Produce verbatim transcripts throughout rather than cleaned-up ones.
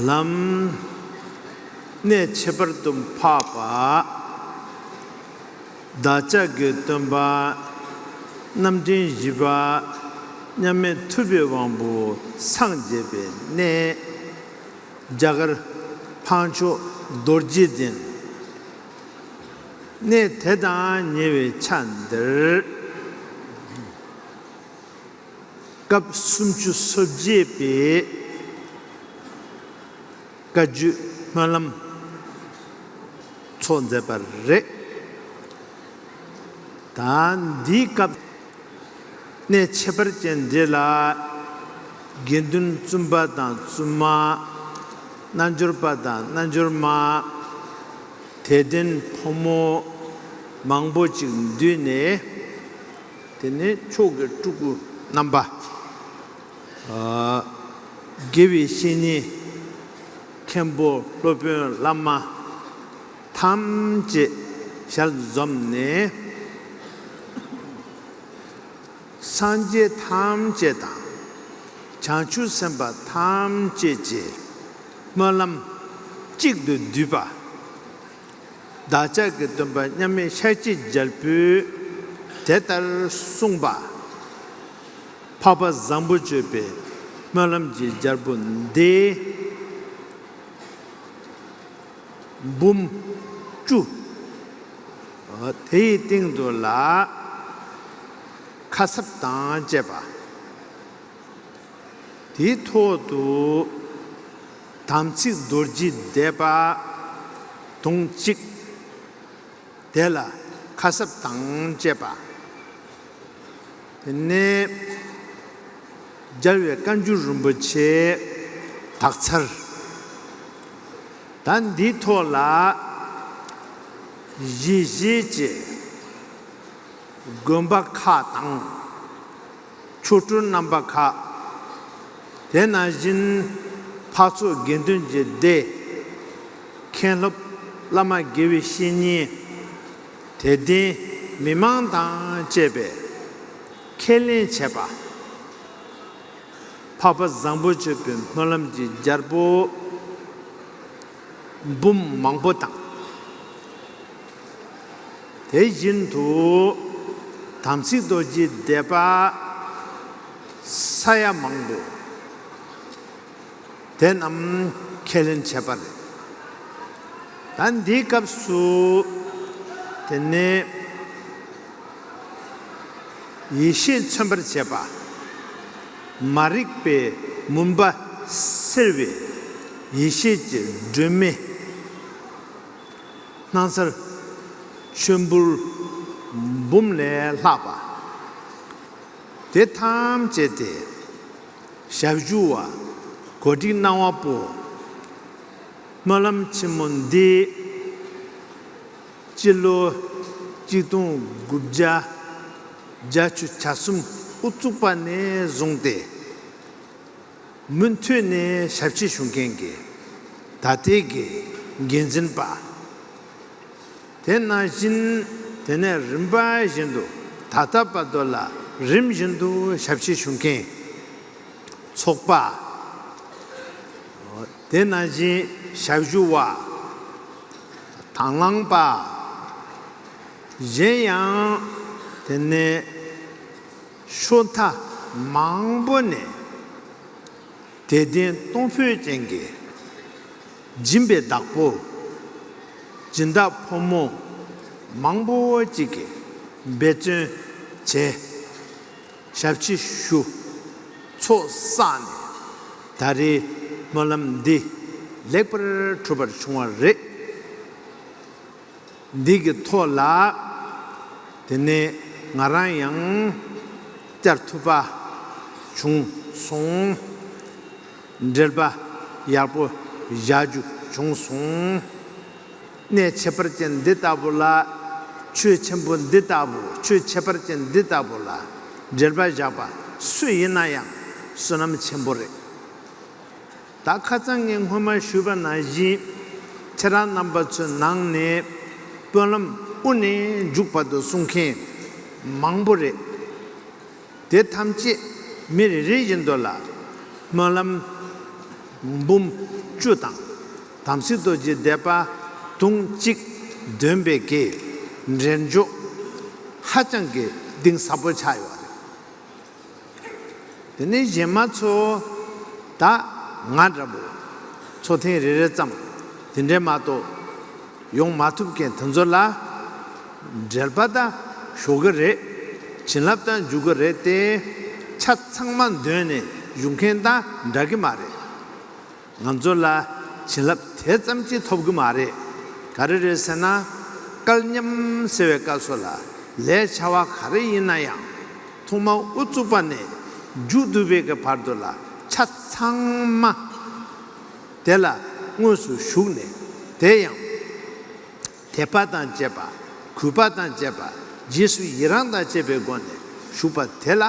ལམ། གནས་ཁྱད་པར་དུ་འཕགས་པ། བདག་ཅག་གི་སྟོན་པ། རྣམ་འདྲེན་བཞི་པ། མཉམ་མེད་ཐུབ་པའི་དབང་པོ་སངས་རྒྱས་པའི་གནས། རྒྱ་གར་འཕགས་མཆོག་རྡོ་རྗེ་གདན། གནས་དེ་དང་ཉེ་བའི་ཆ་འདིར། སྐབས་སུམ་ཅུ་སོ་བརྒྱད་པའི་བཀའ་བརྒྱུད་སྨོན་ལམ་ཚོགས་མཛད་པ་རེད། ད་འདིའི་སྐབས་གནས་ཁྱད་པར་ཅན་འདི་ལ་དགེ་འདུན་བཙུན་པ་དང་བཙུན་མ། རྣལ་འབྱོར་པ་དང་རྣལ་འབྱོར་མ། དད་ལྡན་ཕོ་མོ་མང་པོ་ཅིག་འདུས་ནས། དེ་ནས་མཆོག་གི་སྤྲུལ་སྐུ་རྣམ་པ། ཨ། དགེ་བའི་བཤེས་གཉེན། མཁན་པོ་སློབ་དཔོན་བླ་མ་ཐམས་ཅད་ཞལ་འཛོམས་ནས། སངས་རྒྱས་ཐམས་ཅད་དང་། བྱང་ཆུབ་སེམས་དཔའ་ཐམས་ཅད་ཀྱི་སྨོན་ལམ་གཅིག་ཏུ་བསྡུས་པ། བདག་ཅག་གི་སྟོན་པ་མཉམ་མེད་ཤཱཀྱའི་རྒྱལ་པོས་དེ་ལྟར་གསུངས་པ། འཕགས་པ་བཟང་པོ་སྤྱོད་པའི་སྨོན་ལམ་གྱི་རྒྱལ་པོ་འདི། འབུམ་བཅུ། དེའི་སྟེང་དུ་ལ་ཁ་སྲབ་དང་བཅས་པ། དེའི་ཐོག་ཏུ་དམ་ཚིག་རྡོ་རྗེ་བཟླས་པ་དུང་གཅིག། དེ་ལ་ཁ་སྲབ་དང་བཅས་པ། དེ་ནས་རྒྱལ་བའི་བཀའ་འགྱུར་རིན་པོ་ཆེ་དག་ཚར། ད་འདིའི་ཐོག་ལ་གཞིས་བྱེས་ཀྱི་དགོན་པ་ཁག་དང་། ཆོ་འཕྲུལ་རྣམ་པ་ཁག། དེ་ནང་བཞིན་འཕགས་ཚོགས་དགེ་འདུན་གྱི་སྡེ། མཁན་སློབ་བླ་མ་དགེ་བའི་བཤེས་གཉེན། དད་ལྡན་མི་མང་དང་བཅས་པས་ཁས་ལེན་བྱས་པ། འཕགས་པ་བཟང་པོ་སྤྱོད་པའི་སྨོན་ལམ་གྱི་རྒྱལ་པོ། འབུམ་མང་པོ་དང་། དེ་བཞིན་དུ་དམ་ཚིག་རྡོ་རྗེ་བཟླས་པ་ས་ཡ་མང་པོ། དེ་རྣམས་ཁས་ལེན་བྱས་པ་རེད། ད་འདིའི་སྐབས་སུ་དེ་ནས། ཡེ་ཤེས་མཚོན་པར་བྱེད་པ། མ་རིག་པའི་མུན་པ་སེལ་བའི་ཡེ་ཤེས་ཀྱི་སྒྲོན་མེ། སྣང་གསལ་ཆོས་འབུལ་འབུམ་ལས་ལྷག་པ། དེ་ཐམས་ཅད་དེ་ཞབས་ཞུ་བ་གོ་སྒྲིག་གནང་བ་པོ། སྨོན་ལམ་ཆེན་མོ་འདི་སྤྱི་ལོ་གཅིག་སྟོང་དགུ་བརྒྱ་བརྒྱད་ཅུ་གྱ་གསུམ་དབུ་བཙུགས་པ་ནས་བཟུང་སྟེ། མུ་མཐུད་ནས་ཞབས་ཕྱི་ཞུ་མཁན་གྱི་ད་ལྟའི་གི་འགན་འཛིན་པ། དེ་ནང་བཞིན་དེ་ནས་རིམ་པ་བཞིན་དུ་ད་ལྟ་བར་དུ་ལ་རིམ་བཞིན་དུ་ཞབས་ཕྱི་ཞུ་མཁན་ཚོགས་པ། དེ་ནང་བཞིན་ཞབས་ཞུ་བ། དང་བླངས་པ། གཞན་ཡང་དེ་ནས་ཕྱོགས་མཐའ་མང་པོ་ནས་དད་ལྡན་གཏོང་ཕོད་ཅན་གྱི་སྦྱིན་པའི་བདག་པོ། སྦྱིན་བདག་ཕོ་མོ་མང་པོ་ཅིག་གིས་འབད་བརྩོན་བྱས། ཞབས་ཕྱི་ཞུ། ཚོགས་བསགས་ནས་ད་རེས་སྨོན་ལམ་འདི་ལེགས་པར་གྲུབ་པར་བྱུང་བ་རེད། འདི་གི་ཐོག་ལ་དེ་ནས་ང་རང་ཡང་བཅར་ཐུབ་པ་བྱུང་སོང་། འགྲེལ་པ་ཡག་པོ་བཞག་རྒྱུ་བྱུང་སོང་། གནས་ཁྱད་པར་ཅན་འདི་ལྟ་བུ་ལ། ཆོས་ཆེན་པོ་འདི་ལྟ་བུ། ཆོས་ཁྱད་པར་ཅན་འདི་ལྟ་བུ་ལ་འགྲེལ་པ་བཞག་པ་སུ་ཡིན་ན་ཡང་བསོད་ནམས་ཆེན་པོ་རེད། ད་ཁ་སང་ངས་སྔོན་མ་ཞུས་པ་ནང་བཞིན་ཁྱེད་རང་རྣམ་པ་ཚོའི་ནང་ནས་དཔོན་ལམ་དབུ་ནས་མཇུག་བར་དུ་གསུང་མཁན་མང་པོ་རེད། དེ་ཐམས་ཅད་མི་རེ་རེ་བཞིན་དུ་ལ་སྨོན་ལམ་འབུམ་ བཅུ་དང་། དམ་ཚིག་རྡོ་རྗེ་བཟླས་པ་དུང་གཅིག་འདོན་པའི་གི་འབྲས་ལྗོངས་ཧ་ཅང་གི་གཏིང་ཟབ་པོ་ཆགས་ཡོད་རེད། དེ་ནས་གཞན་མ་ཚོ་ད་ང་འདྲ་པོ་ཚོགས་ཐེངས་རེ་རེ་ཙམ་དེ་འདྲས་མ་གཏོགས་ཡོང་མ་ཐུབ་མཁན་དེ་ཚོ་ལ། འབྲེལ་པ་ད་ཞོག་གི་རེད། བྱིན་རླབས་ད་འཇུག་གི་རེད་དེ། ཆ་ཚང་མ་འདོན་ནས་བཞུགས་མཁན་ད་འདྲ་གི་མ་རེད། ང་ཚོ་ལ་བྱིན་རླབས་དེ་ཙམ་གྱིས་ཐོབ་གི་མ་རེད། ག་རེ་རེད་ཟེར་ན། སྐལ་མཉམ་ཟེར་བའི་སྐབས་སུ་ལ་ལས་བྱ་བ་ག་རེ་ཡིན་ན་ཡང་ཐོག་མ་དབུ་བཙུགས་པ་ནས་མཇུག་བསྡུ་བའི་གི་བར་དུ་ལ་ཆ་ཚང་མ་དེ་ལ་དངོས་སུ་ཞུགས་ནས། དེ་ཡང་དད་པ་དང་བཅས་པ། གུས་པ་དང་བཅས་པ། རྗེས་སུ་ཡི་རང་དང་བཅས་པའི་སྒོ་ནས་ཞུགས་པ་དེ་ལ།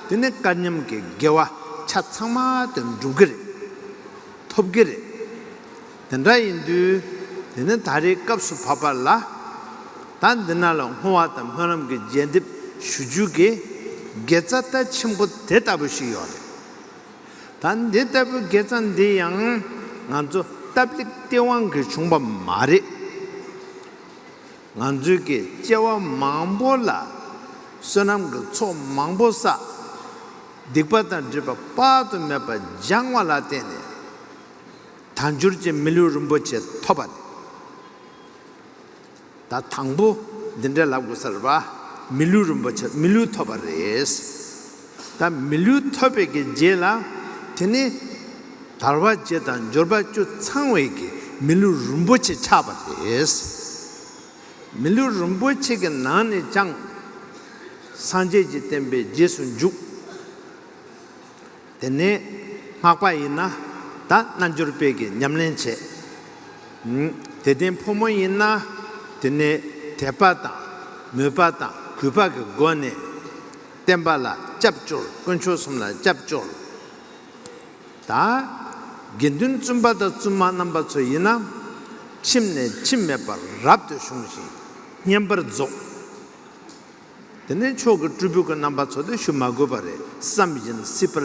དེ་ནི་སྐལ་མཉམ་གྱི་དགེ་བ་ཆ་ཚང་མ་དེ་འགྲུབ་ཀྱི་རེད། ཐོབ་ཀྱི་རེད། དེ་འདྲ་ཡིན་དུས། དེ་ནི་ད་རེས་སྐབས་སུ་བབ་པ་ལ། ད་འདི་ན་ལ་བསྔོ་བ་དང་སྨོན་ལམ་གྱི་རྒྱས་འདེབས་ཞུ་རྒྱུ་གི་དགེ་རྩ་ད་ཆེན་པོ་དེ་ལྟ་བུ་ཞིག་ཡོད་རེད། ད་འདི་ལྟ་བུའི་དགེ་རྩ་འདི་ཡང་ང་ཚོ་སྟབས་ལེགས་སྟེས་དབང་གིས་བྱུང་པ་མ་རེད། ང་ཚོའི་གི་སྐྱེ་བ་མང་པོ་ལ་བསོད་ནམས་ཀྱི་ཚོགས་མང་པོ་བསགས། སྡིག་པ་དང་སྒྲིབ་པ་དཔག་ཏུ་མེད་པ་སྦྱངས་པ་ལ་བརྟེན་ནས། དལ་འབྱོར་གྱི་མི་ལུས་རིན་པོ་ཆེ་ཐོབ་པ་རེད། ད་དང་པོ་འདི་འདྲ་ལབ་དགོས་ས་རེད་པ། མི་ལུས་རིན་པོ་ཆེ་མི་ལུས་ཐོབ་པ་རེད། ད་མི་ལུས་ཐོབ་པའི་གི་རྗེས་ལ། དེ་ནི་དལ་བ་བརྒྱད་དང་འབྱོར་པ་བཅུ་ཚང་བའི་གི་མི་ལུས་རིན་པོ་ཆེ་ཆགས་པ་རེད། མི་ལུས་རིན་པོ་ཆེ་གི་ནང་ནས་ཀྱང་སངས་རྒྱས་ཀྱི་བསྟན་པའི་རྗེས་སུ་འཇུག། དེ་ནས་སྔགས་པ་ཡིན་ན་ད་རྣལ་འབྱོར་པའི་གི་ཉམས་ལེན་བྱེད། ཨུམ། དད་ལྡན་ཕོ་མོ་ཡིན་ན་དེ་ནས་དད་པ་དང་མོས་པ་དང་གུས་པ་གི་སྒོ་ནས་བསྟན་པ་ལ་སྐྱབས་བཅོལ། དཀོན་མཆོག་གསུམ་ལ་སྐྱབས་བཅོལ། ད་དགེ་འདུན་བཙུན་པ་དང་བཙུན་མ་རྣམ་པ་ཚོ་ཡིན་ན། ཁྱིམ་ནས་ཁྱིམ་མེད་པར་རབ་ཏུ་བྱུང་ཞིང་བསྙེན་པར་རྫོགས། དེ་ནས་མཆོག་གི་སྤྲུལ་སྐུ་གི་རྣམ་པ་ཚོ་དེ་ཞུ་མ་དགོས་པ་རེད། བསམ་བཞིན་སྲིད་པར་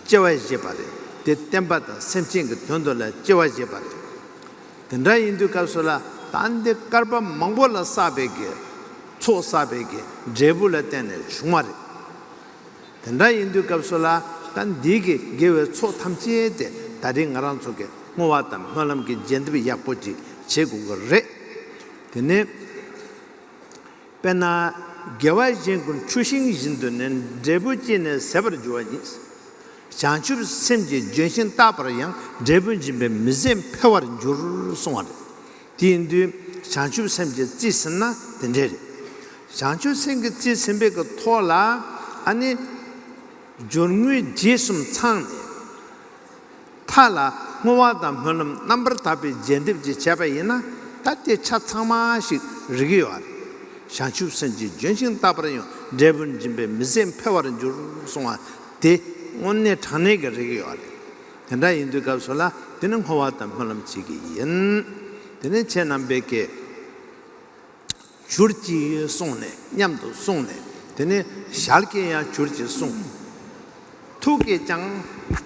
སྐྱེ་བ་བཞེས་པ་རེད། དེ་བསྟན་པ་དང་སེམས་ཅན་གྱི་དོན་དུ་ལ་སྐྱེ་བ་བཞེས་པ་རེད། དེ་འདྲ་ཡིན་དུས་སྐབས་སུ་ལ་ད་འདི་བསྐལ་པ་མང་པོ་ལ་བསགས་པའི་གི་ཚོགས་བསགས་པའི་གི་འབྲས་བུ་ལ་བརྟེན་ནས་བྱུང་བ་རེད། དེ་འདྲ་ཡིན་དུས་སྐབས་སུ་ལ་ད་འདི་གི་དགེ་བའི་ཚོགས་ཐམས་ཅད་དེ་ད་རེས་ང་རང་ཚོ་གི་བསྔོ་བ་དང་སྨོན་ལམ་གྱི་རྒྱས་འདེབས་ཡག་པོ་ཅིག་བྱེད་དགོས་ཀྱི་རེད། དེ་ནས། དཔེར་ན། དགེ་བ་གཞན་ཀུན་ཆུ་ཤིང་བཞིན་དུ་ནི། འབྲས་བུ་སྐྱེས་ནས་ཟད་པར་འགྱུར་བ་ཉིད། བྱང་ཆུབ་སེམས་ཀྱི་ལྗོན་ཤིང་རྟག་པར་ཡང་། འབྲས་བུ་འབྱིན་པས་མི་ཟད་འཕེལ་བར་འགྱུར་གསུངས་པ་རེད། དེ་ཡིན་དུས་བྱང་ཆུབ་སེམས་ཀྱི་རྩིས་ཟིན་ན་དེ་འདྲས་རེད། བྱང་ཆུབ་སེམས་ཀྱི་རྩིས་ཟིན་པའི་གི་ཐོག་ལ་ཨ་ནི་སྦྱོར་དངོས་རྗེས་གསུམ་ཚང་ནས། མཐའ་ལ་བསྔོ་བ་དང་སྨོན་ལམ་རྣམ་པར་དག་པའི་རྒྱས་འདེབས་ཀྱིས་བྱས་པ་ཡིན་ན། ད་དེ་ཆ་ཚང་མ་ཞིག་རིག་གི་ཡོད་རེད། བྱང་ཆུབ་སེམས་ཀྱི་ལྗོན་ཤིང་རྟག་པར་ཡང་། འབྲས་བུ་འབྱིན་པས་མི་ཟད་འཕེལ་བར་འགྱུར་གསུངས་པ་དེ་དངོས་གནས་དྲང་གནས་ཀྱི་རིག་གི་ཡོད་རེད། དེ་འདྲ་ཡིན་དུས་སྐབས་སུ་ལ་དེ་ནི་བསྔོ་བ་དང་སྨོན་ལམ་བྱེད་ཀྱི་ཡིན། དེ་ནི་ཁྱེད་རྣམ་པས་ཀྱི། གྱུར་ཅིག་གསུངས་ནས་མཉམ་དུ་གསུངས་ནས། དེ་ནས་ཞལ་གྱིས་ཡང་གྱུར་ཅིག་གསུངས། ཐུགས་ཀྱིས་ཀྱང་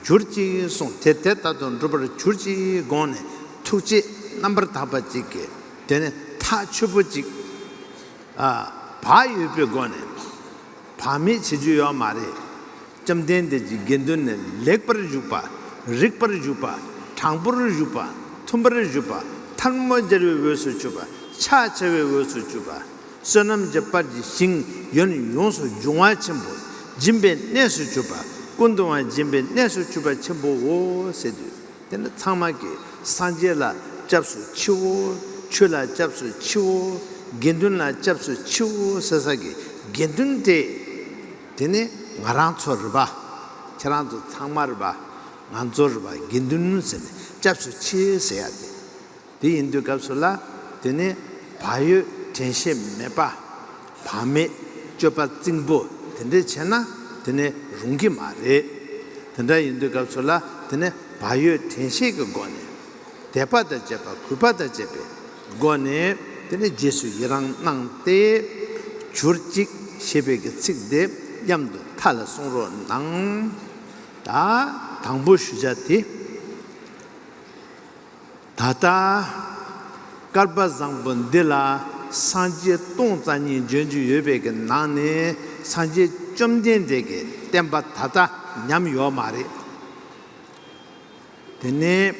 གྱུར་ཅིག་གསུངས། དེ་དེ་ལྟར་དུ་འགྲུབ་པར་གྱུར་ཅིག་དགོངས་ནས་ཐུགས་རྗེ་རྣམ་པར་དག་པ་ཅིག་གིས་དེ་ནས་ཐག་ཆོད་པོ་ཅིག་ཨ། བག་ཡོད་པའི་སྒོ་ནས། བག་མེད་བྱེད་རྒྱུ་ཡོད་མ་རེད། བཅོམ་ལྡན་འདས་ཀྱི་དགེ་འདུན་ནི་ལེགས་པར་ཞུགས་པ། རིགས་པར་ཞུགས་པ། དྲང་པོར་ཞུགས་པ། མཐུན་པར་ཞུགས་པ། ཐལ་མོ་སྦྱར་བའི་འོས་སུ་གྱུར་པ། ཕྱག་འཚལ་བའི་འོས་སུ་གྱུར་པ། བསོད་ནམས་ཀྱི་དཔལ་གྱི་ཞིང་ཡོན་ཡོངས་སུ་འབྱུང་བ་ཆེན་པོ། སྦྱིན་པའི་གནས་སུ་གྱུར་པ། ཀུན་ཏུ་ཡང་སྦྱིན་པའི་གནས་སུ་གྱུར་པ་ཆེན་པོའོ་ཟེར་དུས། དེ་ནི་ཚང་མ་གིས་སངས་རྒྱས་ལ་སྐྱབས་སུ་མཆིའོ། ཆོས་ལ་སྐྱབས་སུ་མཆིའོ། དགེ་འདུན་ལ་སྐྱབས་སུ་མཆིའོ་ཟེར་ས་གི་དགེ་འདུན་དེ། དེ་ནི་ང་རང་ཚོ་རེད་པ། ཁྱེད་རང་ཚོ་ཚང་མ་རེད་པ། ང་ཚོ་རེད་པ། དགེ་འདུན་ཟེར་ནས་སྐྱབས་སུ་མཆི་ཟེར་ཡ་དེ། དེ་ཡིན་དུས་སྐབས་སུ་ལ་དེ་ནི་བག་ཡོད་དྲན་ཤེས་མེད་པ། བག་མེད་སྤྱོད་པ་རྩིང་པོ་དེ་འདྲས་བྱས་ན་དེ་ནི་རུང་གི་མ་རེད། དེ་འདྲ་ཡིན་དུས་སྐབས་སུ་ལ་དེ་ནི་བག་ཡོད་དྲན་ཤེས་ཀྱི་སྒོ་ནས། དད་པ་དང་བཅས་པ། གུས་པ་དང་བཅས་པའི་སྒོ་ནས་དེ་ནི་རྗེས་སུ་ཡི་རང་གནང་སྟེ། གྱུར་ཅིག་ཞེས་པའི་གི་ཚིག་དེ་མཉམ་དུ་མཐའ་ལ་གསུང་རོགས་གནང་། ད་དང་པོ་ཞུ་བྱ་དེ། ད་ལྟ་བསྐལ་པ་བཟང་པོ་འདི་ལ་སངས་རྒྱས་སྟོང་རྩ་གཉིས་འབྱོན་རྒྱུ་ཡོད་པའི་གི་ནང་ནས་སངས་རྒྱས་བཅོམ་ལྡན་འདས་ཀྱི་བསྟན་པ་ད་ལྟ་ཉམས་ཡོད་མ་རེད། དེ་ནས་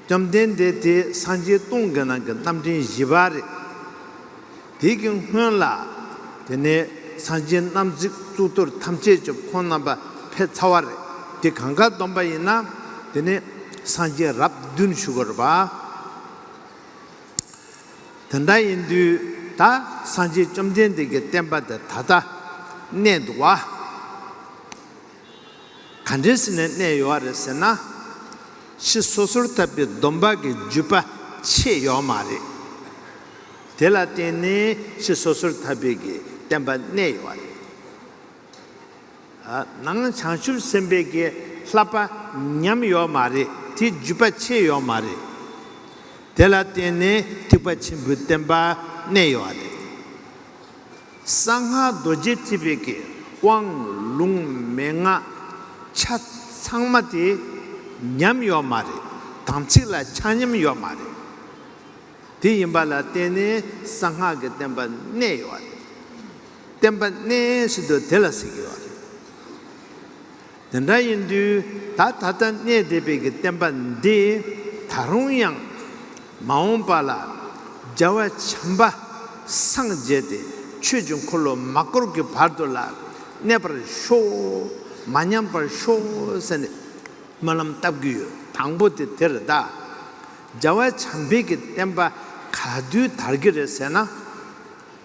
བཅོམ་ལྡན་འདས་དེ་སངས་རྒྱས་སྟོང་གི་ནང་གི་རྣམ་འདྲེན་བཞི་པ་རེད། དེ་གི་སྔོན་ལ་དེ་ནས་སངས་རྒྱས་རྣམ་གཟིགས་གཙུག་ཏོར་ཐམས་ཅད་ཀྱི་ཁོང་རྣམ་པ་ཕེབས་ཚར་བ་རེད། དེ་གང་ག་སྡོམ་པ་ཡིན་ན་དེ་ནས་སངས་རྒྱས་རབས་བདུན་ཞུ་དགོས་རེད་པ། དེ་འདྲ་ཡིན་དུས་ད་སངས་རྒྱས་བཅོམ་ལྡན་འདས་ཀྱི་བསྟན་པ་དེ་ད་ལྟ་གནས་འདུག་བ། ག་འདྲས་ཟེར་ནས་གནས་ཡོད་རེད་ཟེར་ན། ཕྱི་སོ་སོར་ཐར་པའི་སྡོམ་པ་གི་བརྒྱུད་པ་ཆད་ཡོད་མ་རེད། དེ་ལ་བརྟེན་ནས་ཕྱི་སོ་སོར་ཐར་པའི་གི་བསྟན་པ་གནས་ཡོད་རེད། ཨ། ནང་བྱང་ཆུབ་སེམས་དཔའི་གི་བསླབ་པ་ཉམས་ཡོད་མ་རེད། དེ་བརྒྱུད་པ་ཆད་ཡོད་མ་རེད། དེ་ལ་བརྟེན་ནས་ཐེག་པ་ཆེན་པོའི་བསྟན་པ་གནས་ཡོད་རེད། གསང་སྔགས་རྡོ་རྗེ་ཐེག་པའི་གི་དབང་ལུང་མན་ངག་ཆ་ཚང་མ་དེ་ཉམས་ཡོད་མ་རེད། དམ་ཚིག་ལ་ཆ་མཉམ་ཡོད་མ་རེད། དེ་ཡིན་པ་ལ་བརྟེན་ནས་གསང་སྔགས་ཀྱི་བསྟན་པ་གནས་ཡོད་རེད། བསྟན་པ་གནས་ཟེར་དུས་དེ་ལ་ཟེར་གྱི་ཡོད་རེད། དེ་འདྲ་ཡིན་དུས་ད་ད་ལྟ་གནས་བསྡད་པའི་གི་བསྟན་པ་འདི་ད་རུང་ཡང་མ་འོངས་པ་ལ་རྒྱལ་བ་བྱམས་པ་སངས་རྒྱས་ཏེ་ཆོས་ཀྱི་འཁོར་ལོ་མ་བསྐོར་གྱི་བར་དུ་ལ་གནས་པར་ཤོག། མ་ཉམས་པར་ཤོག་ཟེར་ནས་སྨོན་ལམ་བཏབ་ཀྱི་ཡོད། དང་པོ་དེ་དེ་རེད་ད། རྒྱལ་བ་བྱམས་པའི་གི་བསྟན་པ་ག་དུས་དར་གྱི་རེད་ཟེར་ན།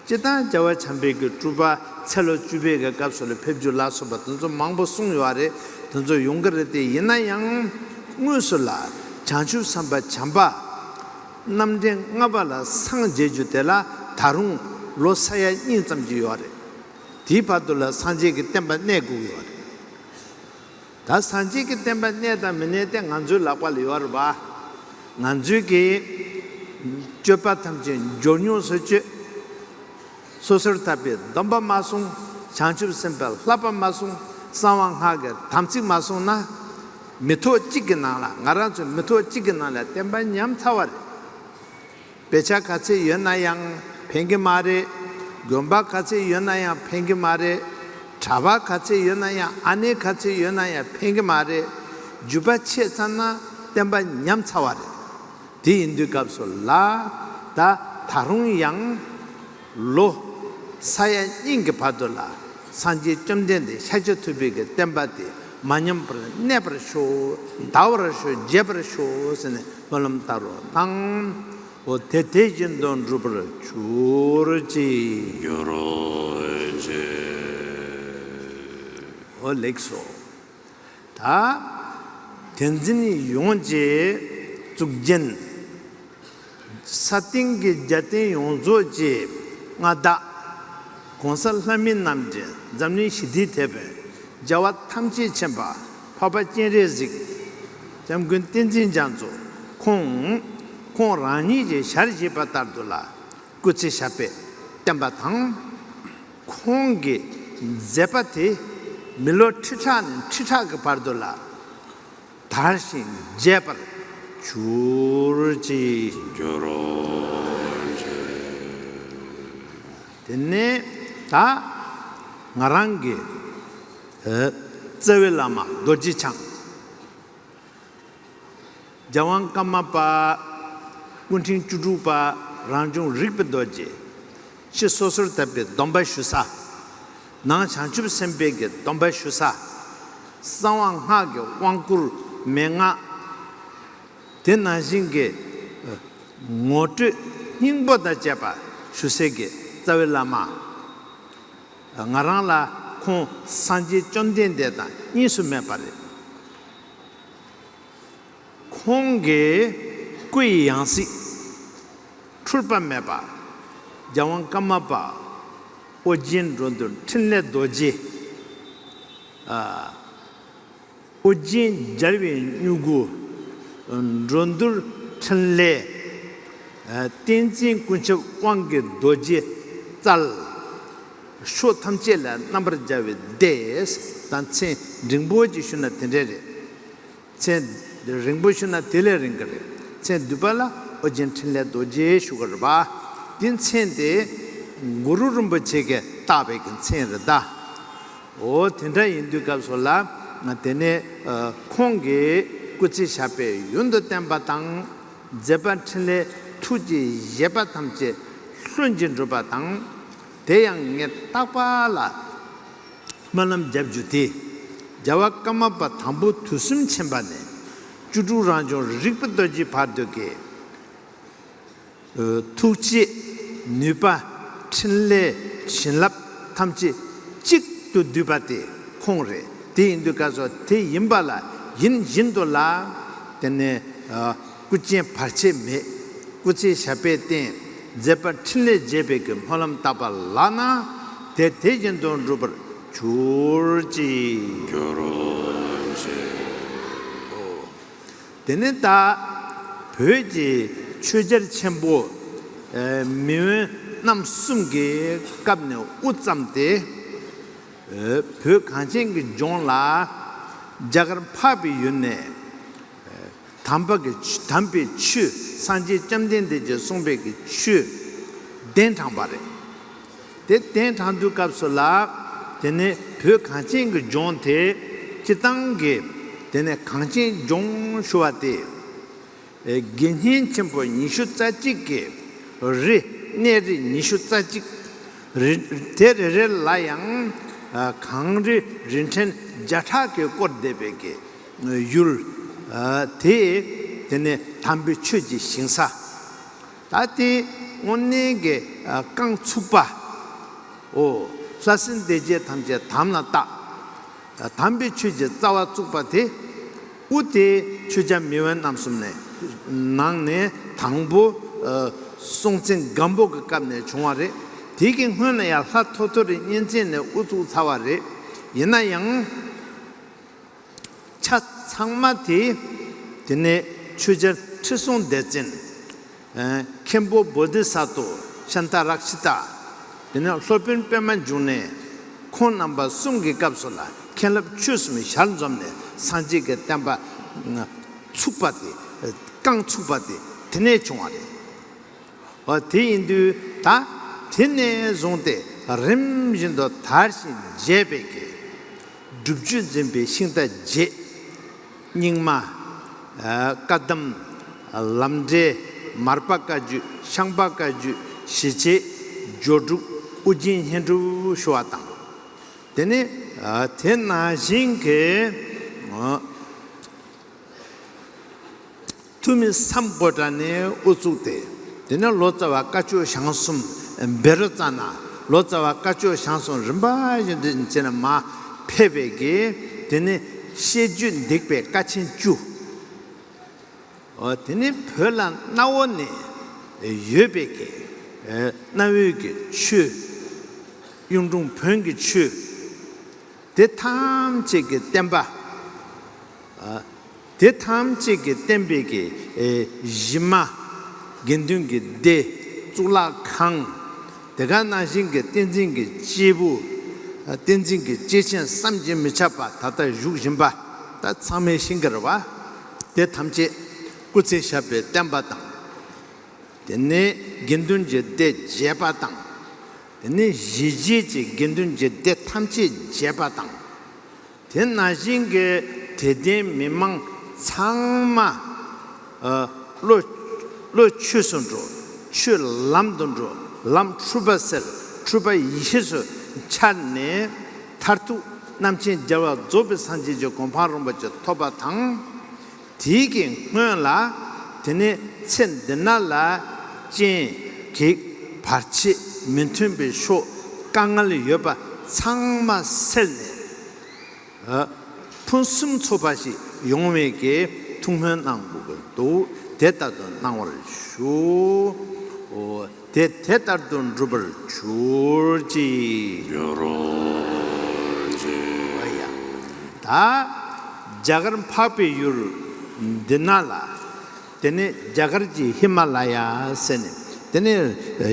སྤྱིར་བཏང་རྒྱལ་བ་བྱམས་པའི་གི་སྤྲུལ་པ་ཚེ་ལོ་བཅུ་པའི་གི་སྐབས་སུ་ལ་ཕེབས་རྒྱུ་ལ་སོགས་པ་དེ་ཚོ་མང་པོ་གསུངས་ཡོད་རེད། དེ་ཚོ་ཡོང་གི་རེད་དེ། ཡིན་ན་ཡང་དངོས་སུ་ལ་བྱང་ཆུབ་སེམས་དཔའ་བྱམས་པ་རྣམ་འདྲེན་ལྔ་པ་ལ་སངས་རྒྱས་རྒྱུ་དེ་ལ་ད་རུང་ལོ་ས་ཡ་གཉིས་ཙམ་གྱི་ཡོད་རེད། དེའི་བར་དུ་ལ་སངས་རྒྱས་ཀྱི་བསྟན་པ་གནས་དགོས་ཀྱི་ཡོད་རེད། ད་སངས་རྒྱས་ཀྱི་བསྟན་པ་གནས་དང་མི་གནས་དེ་ང་ཚོའི་ལག་པ་ལ་ཡོད་རེད་པ། ང་ཚོའི་གི་སྤྱོད་པ་ཐམས་ཅད་འབྱོར་མྱོང་སུ་སྤྱོད། སོ་སོར་ཐར་པའི་སྡོམ་པ་མ་བསྲུང་། བྱང་ཆུབ་སེམས་དཔའི་བསླབ་པ་མ་བསྲུང་། གསང་བ་སྔགས་ཀྱི་དམ་ཚིག་མ་བསྲུངས་ན། མི་ཐོག་གཅིག་གི་ནང་ལ་ང་རང་ཚོའི་མི་ཐོག་གཅིག་གི་ནང་ལ་བསྟན་པ་ཉམས་ཚར་བ་རེད། དཔེ་ཆ་ག་ཚད་ཡོད་ན་ཡང་ཕན་གྱི་མ་རེད། དགོན་པ་ག་ཚད་ཡོད་ན་ཡང་ཕན་གྱི་མ་རེད། གྲྭ་པ་ག་ཚད་ཡོད་ན་ཡང་། ཨ་ནེ་ག་ཚད་ཡོད་ན་ཡང་ཕན་གྱི་མ་རེད། རྒྱུད་པ་ཆད་ཚར་ན་བསྟན་པ་ཉམས་ཚར་བ་རེད། དེ་ཡིན་དུས་སྐབས་སུ་ལ་ད་ད་རུང་ཡང་ལོ་ས་ཡ་གཉིས་ཀྱི་བར་དུ་ལ་སངས་རྒྱས་བཅོམ་ལྡན་འདས་ཤཱཀྱ་ཐུབ་པའི་གི་བསྟན་པ་དེ་མ་ཉམས་པར་གནས་པར་ཤོག། དར་བར་ཤོག། རྒྱས་པར་ཤོག་ཟེར་ནས་སྨོན་ལམ་བཏབ་རོགས་གནང་། འོ་དེ་དེ་བཞིན་དུ་འགྲུབ་པར་གྱུར་ཅིག། འགྱུར་རོ་ཅིག། འོ་ལེགས་སོ། ད་བསྟན་འཛིན་ཡོངས་ཀྱི་གཙུག་རྒྱན། ས་སྟེང་གི་རྒྱལ་བསྟན་ཡོངས་རྫོགས་ཀྱི་མངའ་བདག ༸གོང་ས་ལྷ་མི་རྣམས་ཀྱི་འཛམ་གླིང་ཞི་བདེའི་དེད་དཔོན། རྒྱལ་བ་ཐམས་ཅད་མཁྱེན་པ་འཕགས་པ་སྤྱན་རས་གཟིགས། སྐྱབས་མགོན་བསྟན་འཛིན་རྒྱ་མཚོ། ཁོང་ཁོང་རང་ཉིད་ཀྱི་ཞལ་བཞེས་པ་ལྟར་དུ་ལ་སྐུ་ཚེ་ཞབས་པད་བརྟན་པ་དང་། ཁོང་གི་མཛད་པ་དེ་མི་ལོ་ཁྲི་ཕྲག་ནས་ཁྲི་ཕྲག་གི་བར་དུ་ལ་དར་ཞིང་རྒྱས་པར་གྱུར་ཅིག། འགྱུར་རོ་ཅིག། དེ་ནས་ད་ང་རང་གི་ཨ་རྩ་བའི་བླ་མ་རྡོ་རྗེ་འཆང་། རྒྱལ་དབང་ཀརྨ་པ། སྐུ་ཕྲེང་བཅུ་དྲུག་པ། རང་བྱུང་རིག་པའི་རྡོ་རྗེ། ཕྱི་སོ་སོར་ཐར་པའི་སྡོམ་པ་ཞུ་ས། ནང་བྱང་ཆུབ་སེམས་དཔའི་གི་སྡོམ་པ་ཞུ་ས། གསང་བ་སྔགས་ཀྱི་དབང་བསྐུར་མན་ངག། དེ་ནང་བཞིན་གྱི་ངོ་སྤྲོད་སྙིང་པོ་དང་བཅས་པ་ཞུ་སའི་གི་རྩ་བའི་བླ་མ། ང་རང་ལ་ཁོང་སངས་རྒྱས་བཅོམ་ལྡན་འདས་དང་གཉིས་སུ་མེད་པ་རེད། ཁོང་གི་སྐུ་ཡི་ཡང་སྲིད་འཁྲུལ་པ་མེད་པ། རྒྱལ་དབང་ཀརྨ་པ། ཨོ་རྒྱན་འགྲོ་འདུལ་འཕྲིན་ལས་རྡོ་རྗེ། ཨ། ཨོ་རྒྱན་རྒྱལ་བའི་མྱུ་གུ། འགྲོ་འདུལ་འཕྲིན་ལས། ཨ། བསྟན་འཛིན་ཀུན་ཁྱབ་དབང་གི་རྡོ་རྗེ་རྩལ། ཕྱོགས་ཐམས་ཅད་ལ་རྣམ་པར་རྒྱལ་བའི་སྡེ། ད་མཚན་འབྲིང་པོ་ཅིག་ཞུ་ན་དེ་འདྲས་རེད། མཚན་རིང་པོ་ཞུ་ན་དེ་ལས་རིང་གི་རེད། མཚན་བསྡུས་པ་ལ་ཨོ་རྒྱན་འཕྲིན་ལས་རྡོ་རྗེ་ཞུ་གི་རེད་པ། དེ་མཚན་དེ་གུ་རུ་རིན་པོ་ཆེ་གིས་བཏགས་པའི་གི་མཚན་རེད་ད། འོ་དེ་འདྲ་ཡིན་དུས་སྐབས་སུ་ལ་དེ་ནས་ཁོང་གིས་སྐུ་ཚེ་ཞབས་པད་ཡུན་དུ་བརྟན་པ་དང་། མཛད་པ་འཕྲིན་ལས་ཐུགས་ཀྱི་བཞེད་པ་ཐམས་ཅད་ལྷུན་གྱིས་འགྲུབ་པ་དང་། དེ་ཡང་ངས་རྟག་པ་ལ་སྨོན་ལམ་རྒྱབ་རྒྱུ་དེ། རྒྱལ་བ་ཀརྨ་པ་དང་པོ་དུས་གསུམ་མཁྱེན་པ་ནས་བཅུ་དྲུག་རང་བྱུང་རིག་པའི་རྡོ་རྗེ་བར་དུ་གི་ཐུགས་བསྐྱེད་ནུས་པ་འཕྲིན་ལས་བྱིན་རླབས་ཐམས་ཅད་གཅིག་ཏུ་བསྡུས་པ་དེ་ཁོང་རེད། དེ་ཡིན་དུས་སྐབས་སུ་དེ་ཡིན་པ་ལ་ཡིན་བཞིན་དུ་ལ། དེ་ནས་སྐུ་རྐྱེན་བར་ཆད་མེད། སྐུ་ཚེ་ཞབས་པད་བརྟན། མཛད་པ་འཕྲིན་ལས་རྒྱས་པའི་གི་སྨོན་ལམ་བཏབ་པ་ལགས་ན། དེ་དེ་བཞིན་དུ་འགྲུབ་པར་གྱུར་ཅིག། འགྱུར་ཅིག། དེ་ནས་ད་བོད་ཀྱི་ཆོས་རྒྱལ་ཆེན་པོ་མེས་དབོན་རྣམ་གསུམ་གྱི་སྐབས་ནས་དབུ་བརྩམས་ཏེ། བོད་གངས་ཅན་གྱི་ལྗོངས་ལ་རྒྱ་གར་འཕགས་པའི་ཡུལ་ནས་དམ་པ་གི་དམ་པའི་ཆོས། སངས་རྒྱས་བཅོམ་ལྡན་འདས་ཀྱིས་གསུངས་པའི་གི་ཆོས་གདན་དྲངས་པ་རེད། དེ་གདན་དྲངས་དུས་སྐབས་སུ་ལ། དེ་ནས་བོད་གངས་ཅན་གྱི་ལྗོངས་དེ་སྤྱིར་བཏང་གི་དེ་ནས་གངས་ཅན་ལྗོངས་ཞུ་བ་དེ། དགེ་བསྙེན་ཆེན་པོ་ཉི་ཤུ་རྩ་གཅིག་གི་རི། གནས་རི་ཉི་ཤུ་རྩ་གཅིག། རི་དེ་རེ་རེ་ལ་ཡང་གངས་རི་རི་ཕྲན་བརྒྱ་ཕྲག་གིས་བསྐོར་བསྡད་པའི་གི་ཡུལ་དེ། དེ་ནས་དམ་པའི་ཆོས་ཀྱི་ཞིང་ས། ད་དེ་དངོས་གནས་ཀྱི་རྐང་ཚུགས་པ། འོ། ལྷ་སྲིན་སྡེ་བརྒྱད་ཐམས་ཅད་དམ་ལ་བཏགས། དམ་པའི་ཆོས་ཀྱི་རྩ་བ་བཙུགས་པ་དེ། དབུ་དེ་ཆོས་རྒྱལ་མེས་དབོན་རྣམ་གསུམ་ནས་ནང་ནས་དང་པོ་སྲོང་བཙན་སྒམ་པོ་གི་སྐབས་ནས་བྱུང་བ་རེད། དེ་གི་སྔོན་ལ་ཡང་ལྷ་ཐོ་ཐོ་རི་གཉན་བཙན་ནས་དབུ་བཙུགས་ཚར་བ་རེད། ཡིན་ན་ཡང་། ཆ་ཚང་མ་དེ། དེ་ནས་ཆོས་རྒྱལ་ཁྲི་སྲོང་ལྡེ་བཙན། མཁན་པོ་བོ་དྷི་ས་ཏྭ། ཤཱནྟ་རཀྵི་ཏ། དེ་ནས་སློབ་དཔོན་པདྨ་འབྱུང་གནས། ཁོང་རྣམ་པ་གསུམ་གྱི་སྐབས་སུ་ལ་མཁན་སློབ་ཆོས་གསུམ་ཞལ་འཛོམས་ནས་སངས་རྒྱས་ཀྱི་བསྟན་པ་ཚུགས་པ་དེ། རྐང་ཚུགས་པ་དེ་དེ་ནས་བྱུང་བ་རེད། འོ་དེ་ཡིན་དུས་ད་དེ་ནས་བཟུང་སྟེ་རིམ་བཞིན་དུ་དར་ཞིང་རྒྱས་པའི་གི་སྒྲུབ་བརྒྱུད་འཛིན་པའི་ཤིང་རྟ་བརྒྱད། རྙིང་མ། བཀའ་གདམས། ལམ་འབྲས། མར་པ་བཀའ་བརྒྱུད། ཤངས་པ་བཀའ་བརྒྱུད། ཞི་བྱེད། སྦྱོར་དྲུག་ཨུ་རྒྱན་བསྙེན་སྒྲུབ་ཞུ་བ་དང་། དེ་ནས་དེ་ནང་བཞིན་གྱི་ཐུ་མི་སམ་བྷོ་ཊ་ནས་དབུ་བཙུགས་ཏེ། དེ་ནས་ལོ་ཙཱ་བ་བཀའ་ཆོས་ཞང་གསུམ། བཻ་རོ་ཙ་ན། ལོ་ཙཱ་བ་བཀའ་ཆོས་ཞང་གསུམ་རིམ་པ་བཞིན་དུ་བྱས་ནས་མར་ཕེབས་པའི་གི། དེ་ནས་བཤད་རྒྱུད་འདེགས་པའི་བཀའ་ཆེན་བཅུ། འོ་དེ་ནས་བོད་ལ་གནའ་བོ་ནས་ཡོད་པའི་གི་གནའ་བོའི་གི་ཆོས། གཡུང་དྲུང་བོན་གྱི་ཆོས། དེ་ཐམས་ཅད་ཀྱི་བསྟན་པ། ཨ། དེ་ཐམས་ཅད་ཀྱི་བསྟན་པའི་གི་ཨེ་གཞི་མ། དགེ་འདུན་གྱི་སྡེ། གཙུག་ལག་ཁང་། དེ་ག་ནང་བཞིན་གྱི་བསྟན་འཛིན་གྱི་སྐྱེས་བུ། ཨ། བསྟན་འཛིན་གྱི་སྐྱེས་ཆེན་བསམ་གྱིས་མི་ཁྱབ་པ་ད་ལྟ་བཞུགས་བཞིན་པ། ད་ཚང་མས་ཤེས་ཀྱི་རེད་བ། དེ་ཐམས་ཅད་སྐུ་ཚེ་ཞབས་པད་བརྟན་པ་དང་། དེ་ནས་དགེ་འདུན་གྱི་སྡེ་རྒྱས་པ་དང་། དེ་ནས་གཞིས་བྱེས་ཀྱི་དགེ་འདུན་གྱི་སྡེ་ཐམས་ཅད་རྒྱས་པ་དང་། དེ་ནང་བཞིན་གྱི་དད་ལྡན་མི་མང་ཚང་མ་ཨ་བློ་བློ་ཆོས་སུ་འགྲོ། ཆོས་ལམ་དུ་འགྲོ། ལམ་འཁྲུལ་པ་སེལ། འཁྲུལ་པ་ཡེ་ཤེས་སུ་འཆར་ནས་མཐར་ཐུག་རྣམ་མཁྱེན་རྒྱལ་བ་རྫོགས་པའི་སངས་རྒྱས་ཀྱི་གོ་འཕང་རིན་པོ་ཆེ་ཐོབ་པ་དང་། དེའི་གི་སྔོན་ལ། དེ་ནས་ཚེ་འདི་ན་ལ་རྐྱེན་གེགས་བར་ཆད་མི་མཐུན་པའི་ཕྱོགས་དཀའ་ངལ་ཡོད་པ་ཚང་མ་སེལ་ནས། ཨ། ཕུན་སུམ་ཚོགས་པ་ཞིག་ཡོང་བའི་གི་ཐུགས་སྨོན་གནང་དགོས་ཀྱི་འདུག་དེ་ལྟར་དུ་གནང་བར་ཞུ། འོ། དེ་དེ་ལྟར་དུ་འགྲུབ་པར་གྱུར་ཅིག། འགྱུར་ཅིག། འོ་ཡ། ད་རྒྱ་གར་འཕགས་པའི་ཡུལ་འདི་ན་ལ། དེ་ནས་རྒྱ་གར་གྱི་ཧི་མ་ལ་ཡ་ཟེར་ནས། དེ་ནས་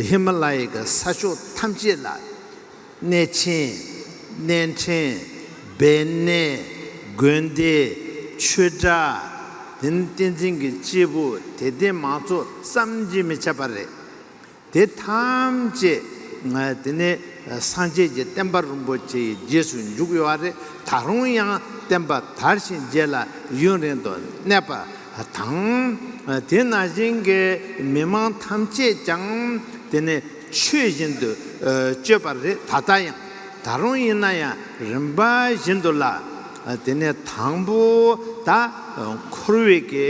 ཧི་མ་ལ་ཡའི་གི་ས་ཕྱོགས་ཐམས་ཅད་ལ། གནས་ཆེན། གནས་ཕྲན། སྦས་གནས། དགོན་སྡེ། ཆོས་གྲྭ། དེ་ནི་བསྟན་འཛིན་གྱི་སྐྱེས་བུ་དད་ལྡན་མང་ཚོགས་བསམ་གྱིས་མི་ཁྱབ་པ་རེད། དེ་ཐམས་ཅད་ང་དེ་ནས་སངས་རྒྱས་ཀྱི་བསྟན་པ་རིན་པོ་ཆེའི་རྗེས་སུ་འཇུག་ཡོད་རེད། ད་རུང་ཡང་བསྟན་པ་དར་ཞིང་རྒྱས་ལ་ཡུན་རིང་དུ་གནས་པ་དང་། དེ་ནང་བཞིན་གྱི་མི་མང་ཐམས་ཅད་ཀྱང་དེ་ནས་ཆོས་བཞིན་དུ་སྤྱོད་པ་རེད། ད་ལྟ་ཡང་ད་རུང་ཡིན་ན་ཡང་རིམ་པ་བཞིན་དུ་ལ་དེ་ནས་དང་པོ་ད་འཁོར་བའི་གི་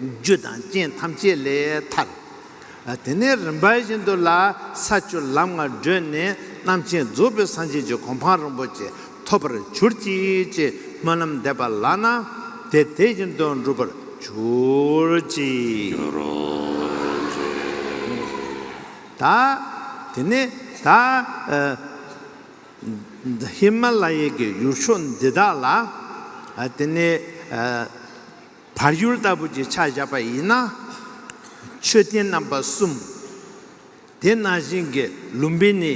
རྒྱུ་དང་རྐྱེན་ཐམས་ཅད་ལས་ཐར། དེ་ནས་རིམ་པ་བཞིན་དུ་ལ་ས་བཅུ་ལམ་ལྔ་བགྲོད་ནས་རྣམ་མཁྱེན་རྫོགས་པའི་སངས་རྒྱས་ཀྱི་གོ་འཕང་རིན་པོ་ཆེ་ཐོབ་པར་གྱུར་ཅིག་ཅེས་སྨོན་ལམ་འདེབས་པ་ལགས་ན། དེ་དེ་བཞིན་དུ་འགྲུབ་པར་གྱུར་ཅིག། ད་དེ་ནས་ད་ཧི་མ་ལ་ཡའི་གི་ཡུལ་ཕྱོགས་འདི་དག་ལ་དེ་ནས། བར་ཡུལ་ལྟ་བུ་ཅིག་ཆ་བཞག་པ་ཡིན་ན། མཆོད་རྟེན་རྣམ་པ་གསུམ། དེ་ནང་བཞིན་གྱི་ལུམ་བི་ནི།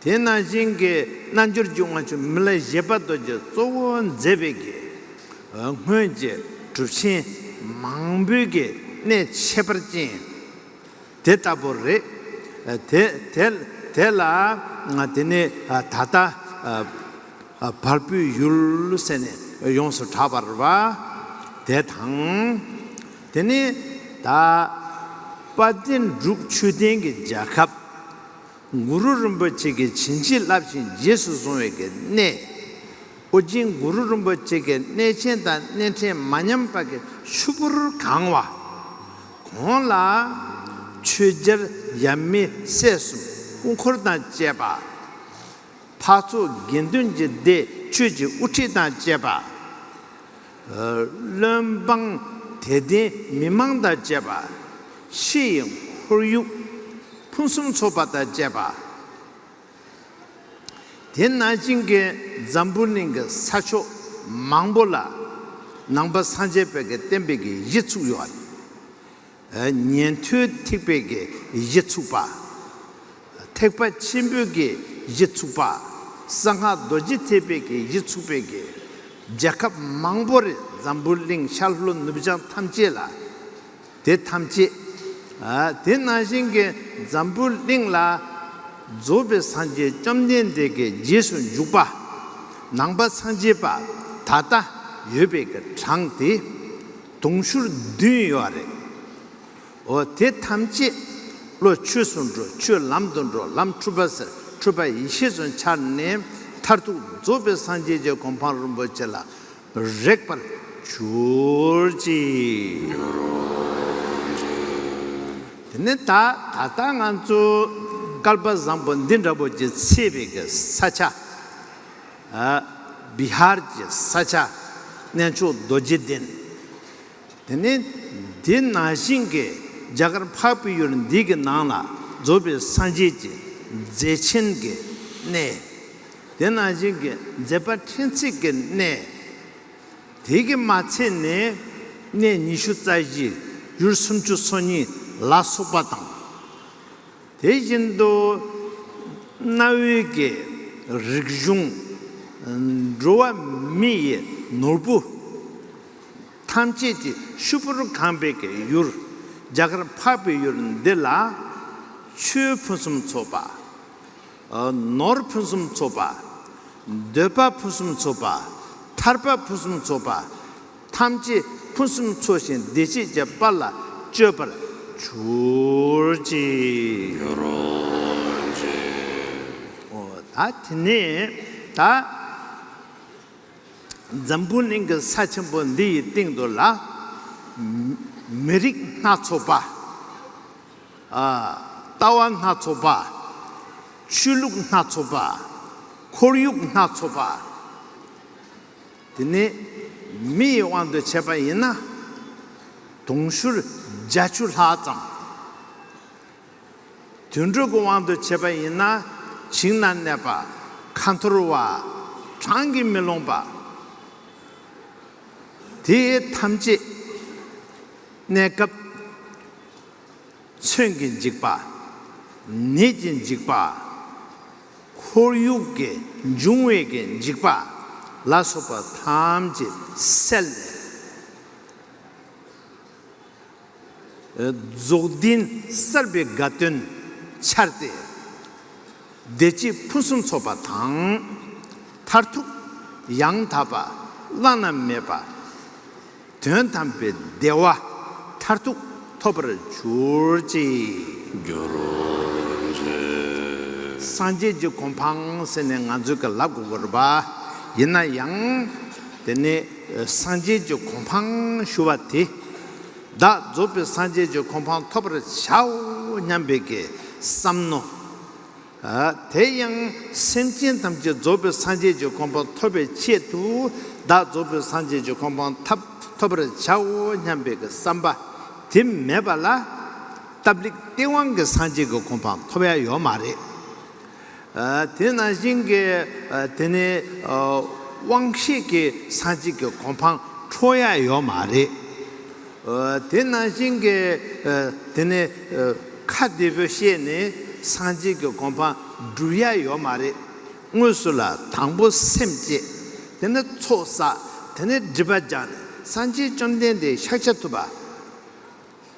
དེ་ནང་བཞིན་གྱི་རྣལ་འབྱོར་གྱི་དབང་ཕྱུག་མི་ལ་བཞད་པ་རྡོ་རྗེ་གཙོ་བོ་མཛད་པའི་གི་སྔོན་གྱི་གྲུབ་ཆེན་མང་པོའི་གི་གནས་ཁྱད་པར་ཅན་དེ་ལྟ་བུ་རེད། དེ་དེ་དེ་ལ་དེ་ནས་ད་ལྟ། བལ་པོའི་ཡུལ་ཟེར་ནས་ཡོངས་སུ་གྲགས་པ་རེད་པ། དེ་དང་། དེ་ནས་ད་དཔལ་ལྡན་འབྲུག་ཆོས་ལྡན་གྱི་རྒྱལ་ཁབ། གུ་རུ་རིན་པོ་ཆེ་གིས་བྱིན་གྱིས་བརླབས་ཤིང་རྗེས་སུ་བཟུང་བའི་གི་གནས། ཨོ་རྒྱན་གུ་རུ་རིན་པོ་ཆེ་གི་གནས་ཆེན་དང་གནས་ཕྲན་མ་ཉམས་པ་གི་ཆུ་བུར་གང་བ། གོང་ལ་ཆོས་རྒྱལ་ཡབ་མེས་སྲས་གསུམ་སྐུ་འཁོར་དང་བཅས་པ། འཕགས་ཚོགས་དགེ་འདུན་གྱི་སྡེ་ཆོས་ཀྱི་དབུ་ཁྲིད་དང་བཅས་པ། བློན་འབངས་དད་ལྡན་མི་མང་དང་བཅས་པ། ཕྱི་ཡི་ཁོར་ཡུག་ཕུན་སུམ་ཚོགས་པ་དང་བཅས་པ། དེ་ནང་བཞིན་གྱི་འཛམ་བུ་གླིང་གི་ས་ཕྱོགས་མང་པོ་ལ་ནང་པ་སངས་རྒྱས་པའི་གི་བསྟན་པའི་གི་གཞི་ཚུགས་ཡོད་རེད། ཉན་ཐོས་ཐེག་པའི་གི་གཞི་ཚུགས་པ། ཐེག་པ་ཆེན་པོའི་གི་གཞི་ཚུགས་པ། གསང་སྔགས་རྡོ་རྗེ་ཐེག་པའི་གི་གཞི་ཚུགས་པའི་གི་རྒྱལ་ཁབ་མང་པོ་རེད། འཛམ་བུ་གླིང་ཤར་ལྷོ་ནུབ་བྱང་ཐམས་ཅད་ལ། དེ་ཐམས་ཅད། དེ་ནང་བཞིན་གྱི་འཛམ་བུ་གླིང་ལ་རྫོགས་པའི་སངས་རྒྱས་བཅོམ་ལྡན་འདས་ཀྱི་རྗེས་སུ་འཇུག་པ། ནང་པ་སངས་རྒྱས་པ་ད་ལྟ་ཡོད་པའི་གི་གྲངས་དེ། དུང་ཕྱུར་བདུན་ཡོད་རེད། འོ་དེ་ཐམས་ཅད་བློ་ཆོས་སུ་འགྲོ། ཆོས་ལམ་དུ་འགྲོ། ལམ་འཁྲུལ་པ་སེལ། འཁྲུལ་པ་ཡེ་ཤེས་སུ་འཆར་ནས་མཐར་ཐུག་རྫོགས་པའི་སངས་རྒྱས་ཀྱི་གོ་འཕང་རིན་པོ་ཆེ་ལ་རེག་པར་གྱུར་ཅིག། དེ་ནས་ད་ད་ལྟ་ང་ཚོ་སྐལ་པ་བཟང་པོ་འདི་འདྲ་པོ་ཅིག་ཚེས་པའི་གི་ས་ཆ། བི་ཧར་གྱི་ས་ཆ། གནས་མཆོག་རྡོ་རྗེ་གདན། དེ་ནས་འདི་ནང་བཞིན་གྱི་རྒྱ་གར་འཕགས་པའི་ཡུལ་འདི་གི་ནང་ལ་རྫོགས་པའི་སངས་རྒྱས་ཀྱི་མཛེས་ཆེན་གྱི་གནས། དེ་ནང་བཞིན་གྱི་མཛད་པ་ཕྲན་ཚེགས་ཀྱི་གནས། དེ་གི་མ་ཚད་ནས་གནས་ཉི་ཤུ་རྩ་བཞི། ཡུལ་སུམ་ཅུ་སོ་གཉིས་ལ་སོགས་པ་དང་། དེ་བཞིན་དུ་གནའ་བོའི་གི་རིག་གཞུང་། འགྲོ་བ་མི་ཡི་ནོར་བུ་ཐམས་ཅད་ཀྱི་ཆུ་བུར་གང་བའི་གི་ཡུལ། རྒྱ་གར་འཕགས་པའི་ཡུལ་འདི་ལ་ཆོས་ཕུན་སུམ་ཚོགས་པ། ནོར་ཕུན་སུམ་ཚོགས་པ། འདོད་པ་ཕུན་སུམ་ཚོགས་པ། ཐར་པ་ཕུན་སུམ་ཚོགས་པ། ཐམས་ཅད་ཕུན་སུམ་ཚོགས་ཤིང་བདེ་སྐྱིད་ཀྱི་དཔལ་ལ་སྤྱོད་པར་གྱུར་ཅིག། འོ་ད་དེ་ནས་ད་འཛམ་བུ་གླིང་གི་ས་ཆེན་པོ་འདི་ཡི་སྟེང་དུ་ལ་མི་རིགས་སྣ་ཚོགས་པ། ལྟ་བ་སྣ་ཚོགས་པ། ཆོས་ལུགས་སྣ་ཚོགས་པ། ཁོར་ཡུག་སྣ་ཚོགས་པ། དེ་ནས་མི་ཡི་དབང་དུ་བྱས་པ་ཡིན་ན་དུང་ཕྱུར་བརྒྱད་ཅུ་ལྷག་ཙམ། དུད་འགྲོ་གི་དབང་དུ་བྱས་པ་ཡིན་ན་བྱིངས་ན་གནས་པ། ཁ་འཐོར་བ། གྲངས་ཀྱིས་མི་ལོངས་པ། དེ་ཐམས་ཅད་གནས་སྐབས། མཚོན་གྱི་འཇིགས་པ། ནད་ཀྱི་འཇིགས་པ། ཁོར་ཡུག་གི་འབྱུང་བའི་གི་འཇིགས་པ་ལ་སོགས་པ་ཐམས་ཅད་བསལ་ནས། རྫོགས་ལྡན་གསར་པའི་དགའ་སྟོན་འཆར་ཏེ། བདེ་སྐྱིད་ཕུན་སུམ་ཚོགས་པ་དང་། མཐར་ཐུག་ཡང་དག་པ་བླ་ན་མེད་པ། དོན་དམ་པའི་བདེ་བ་མཐར་ཐུག་ཐོབ་པར་གྱུར་ཅིག། སྒྱུར་བྱེད། སངས་རྒྱས་ཀྱི་གོ་འཕང་ཟེར་ནས་ང་ཚོས་ཀྱི་ལབ་དགོས་ཀྱི་རེད་པ། ཡིན་ན་ཡང་། དེ་ནས་སངས་རྒྱས་ཀྱི་གོ་འཕང་ཞུ་བ་དེ། བདག་རྫོགས་པའི་སངས་རྒྱས་ཀྱི་གོ་འཕང་ཐོབ་པར་བྱའོ་སྙམ་པའི་གི་བསམ་མནོ། ཨ། དེ་ཡང་སེམས་ཅན་ཐམས་ཅད་རྫོགས་པའི་སངས་རྒྱས་ཀྱི་གོ་འཕང་ཐོབ་པའི་ཆེད་དུ། བདག་རྫོགས་པའི་སངས་རྒྱས་ཀྱི་གོ་འཕང་ཐོབ་ཐོབ་པར་བྱའོ་སྙམ་པའི་གི་བསམ་པ་དེ་མེད་པ་ལ། སྟབས་ལེགས་སྟེས་དབང་གི་སངས་རྒྱས་ཀྱི་གོ་འཕང་ཐོབ་ཡ་ཡོད་མ་རེད། ཨ། དེ་ནང་བཞིན་གྱི། ཨ། དེ་ནས། ཨ། དབང་ཤེས་ཀྱི་སངས་རྒྱས་ཀྱི་གོ་འཕང་འཕྲོག་ཡ་ཡོད་མ་རེད། ཨ། དེ་ནང་བཞིན་གྱི། ཨ། དེ་ནས། ཨ། ཁ་བདེ་པོ་བཤད་ནས་སངས་རྒྱས་ཀྱི་གོ་འཕང་སྒྲུབ་ཡ་ཡོད་མ་རེད། དངོས་སུ་ལ་དང་པོ་སེམས་བསྐྱེད། དེ་ནས་ཚོགས་བསགས། དེ་ནས་སྒྲིབ་པ་སྦྱངས་ནས་སངས་རྒྱས་བཅོམ་ལྡན་འདས་ཤཱཀྱ་ཐུབ་པ།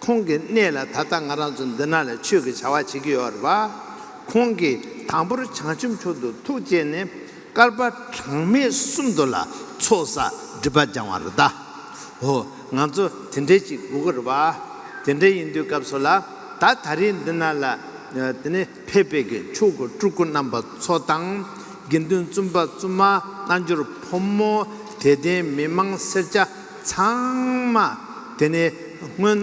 ཁོང་གི་གནས་ལ་ད་ལྟ་ང་རང་ཚོ་འདི་ན་ལ་ཆོས་ཀྱི་བྱ་བ་བྱེད་ཀྱི་ཡོད་རེད་པ། ཁོང་གིས་དང་པོར་བྱང་ཆུབ་མཆོག་ཏུ་ཐུགས་བསྐྱེད་ནས་བསྐལ་པ་གྲངས་མེད་གསུམ་དུ་ལ་ཚོགས་བསགས་སྒྲིབ་པ་སྦྱང་བ་རེད་ད། འོ། ང་ཚོ་དེ་འདྲའི་ཅིག་དགོས་ཀྱི་རེད་པ། དེ་འདྲ་ཡིན་དུས་སྐབས་སུ་ལ། ད་ད་རེས་འདི་ན་ལ། དེ་ནས་ཕེབས་པའི་གི་ཆོས་སྐུ་སྤྲུལ་སྐུ་རྣམ་པ་ཚོ་དང་། དགེ་འདུན་བཙུན་པ་བཙུན་མ། རྣལ་འབྱོར་ཕོ་མོ། དད་ལྡན་མི་མང་སེར་སྐྱ་ཚང་མ། དེ་ནས་སྔོན་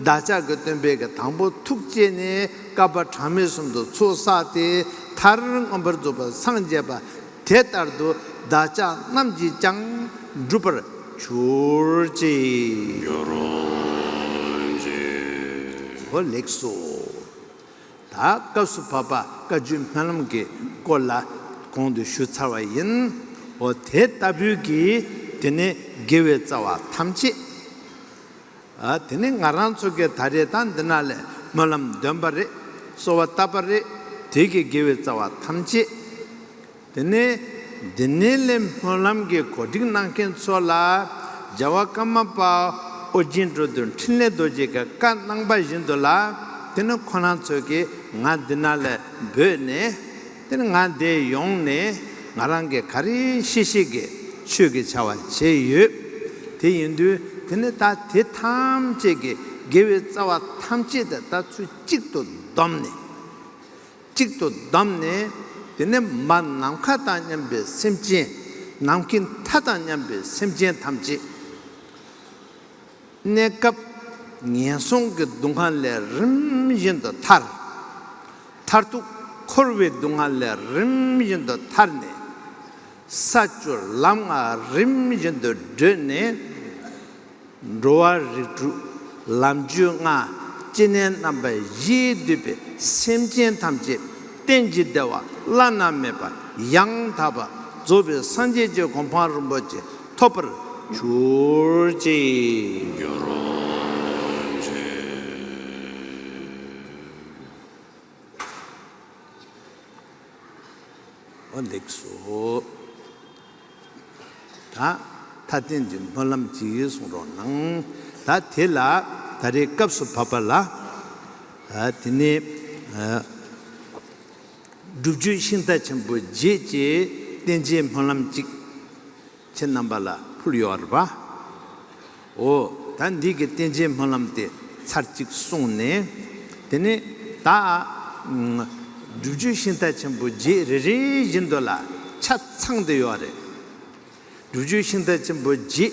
བདག་ཅག་གི་སྟོན་པའི་གི་དང་པོ་ཐུགས་བསྐྱེད་ནས་བསྐལ་པ་གྲངས་མེད་གསུམ་དུ་ཚོགས་བསགས་ཏེ། མཐར་མངོན་པར་རྫོགས་པར་སངས་རྒྱས་པ། དེ་ལྟར་དུ་བདག་ཅག་རྣམས་ཀྱིས་ཀྱང་འགྲུབ་པར་གྱུར་ཅིག། སྒྱུར་བྱེད། འོ། ལེགས་སོ། ད་སྐབས་སུ་བབ་པ་བཀའ་བརྒྱུད་སྨོན་ལམ་གྱི་སྐོར་ལ་གོང་དུ་ཞུས་ཚར་བ་ཡིན། འོ། དེ་ལྟ་བུའི་གི་དེ་ནས་དགེ་བའི་རྩ་བ་ཐམས་ཅད། ཨ། དེ་ནས་ང་རང་ཚོ་གི་ད་རེས་ད་འདི་ན་ལས་སྨོན་ལམ་འདོན་པ་རེད། གསོལ་བ་བཏབ་པ་རེད། དེ་གི་དགེ་བའི་རྩ་བ་ཐམས་ཅད། དེ་ནས་འདི་ནས་ལས་སྨོན་ལམ་གྱི་གོ་སྒྲིག་གནང་མཁན་ཚོ་ལ། རྒྱལ་བ་ཀརྨ་པ་ཨོ་རྒྱན་འགྲོ་འདུལ་འཕྲིན་ལས་རྡོ་རྗེ་གི་བཀའ་གནང་པ་བཞིན་དུ་ལ། དེ་ནས་ཁོ་རང་ཚོས་ཀྱིས་ང་འདི་ན་ལས་འབོད་ནས། དེ་ནས་ང་འདིར་ཡོང་ནས་ང་རང་གིས་ག་རེ་ཤེས་ཤེས་ཀྱི་ཆོས་ཀྱི་བྱ་བ་བྱས་ཡོད། དེ་ཡིན་དུས་དེ་ནས་ད་དེ་ཐམས་ཅད་ཀྱི་དགེ་བའི་རྩ་བ་ཐམས་ཅད་དེ་ད་ཚུར་གཅིག་ཏུ་བསྡོམས་ནས། གཅིག་ཏུ་བསྡོམས་ནས། དེ་ནས་མ་ནམ་མཁའ་དང་མཉམ་པའི་སེམས་ཅན། ནམ་མཁའི་མཐའ་དང་མཉམ་པའི་སེམས་ཅན་ཐམས་ཅད། གནས་སྐབས་ངན་སོང་གི་སྡུག་བསྔལ་ལས་རིམ་བཞིན་དུ་ཐར། མཐར་ཐུག་འཁོར་བའི་སྡུག་བསྔལ་ལས་རིམ་བཞིན་དུ་ཐར་ནས། ས་བཅུ་ལམ་ལྔ་རིམ་བཞིན་དུ་བགྲོད་ནས། འགྲོ་བ་རིགས་དྲུག་ལམ་རྒྱུད་ལྔ། སྐྱེ་གནས་རྣམ་པ་བཞིས་བསྡུས་པའི་སེམས་ཅན་ཐམས་ཅད་གཏན་གྱི་བདེ་བ་བླ་ན་མེད་པ་ཡང་དག་པ་རྫོགས་པའི་སངས་རྒྱས་ཀྱི་གོ་འཕང་རིན་པོ་ཆེ་ཐོབ་པར་གྱུར་ཅིག། འོ། ལེགས་སོ། ད་མཐའ་རྟེན་གྱི་སྨོན་ལམ་ཅིག་གསུང་རོགས་གནང་། ད་དེ་ལ་ད་རེས་སྐབས་སུ་བབ་པ་ལ། ཨ། དེ་ནས། ཨ། སྒྲུབ་བརྒྱུད་ཤིང་རྟ་ཆེན་པོ་བརྒྱད་ཀྱི་བསྟན་བཅོས་སྨོན་ལམ་གཅིག་ཁྱེད་རྣམ་པ་ལ་ཕུལ་ཡོད་རེད་པ། འོ། ད་འདི་གི་བསྟན་བཅོས་སྨོན་ལམ་དེ་ཚར་གཅིག་གསུངས་ནས། དེ་ནས་ད། ཨ། སྒྲུབ་བརྒྱུད་ཤིང་རྟ་ཆེན་པོ་བརྒྱད་རེ་རེ་བཞིན་དུ་ལ་ཆ་ཚང་བསྡད་ཡོད་རེད། སྒྲུབ་བརྒྱུད་ཤིང་རྟ་ཆེན་པོ་བརྒྱད་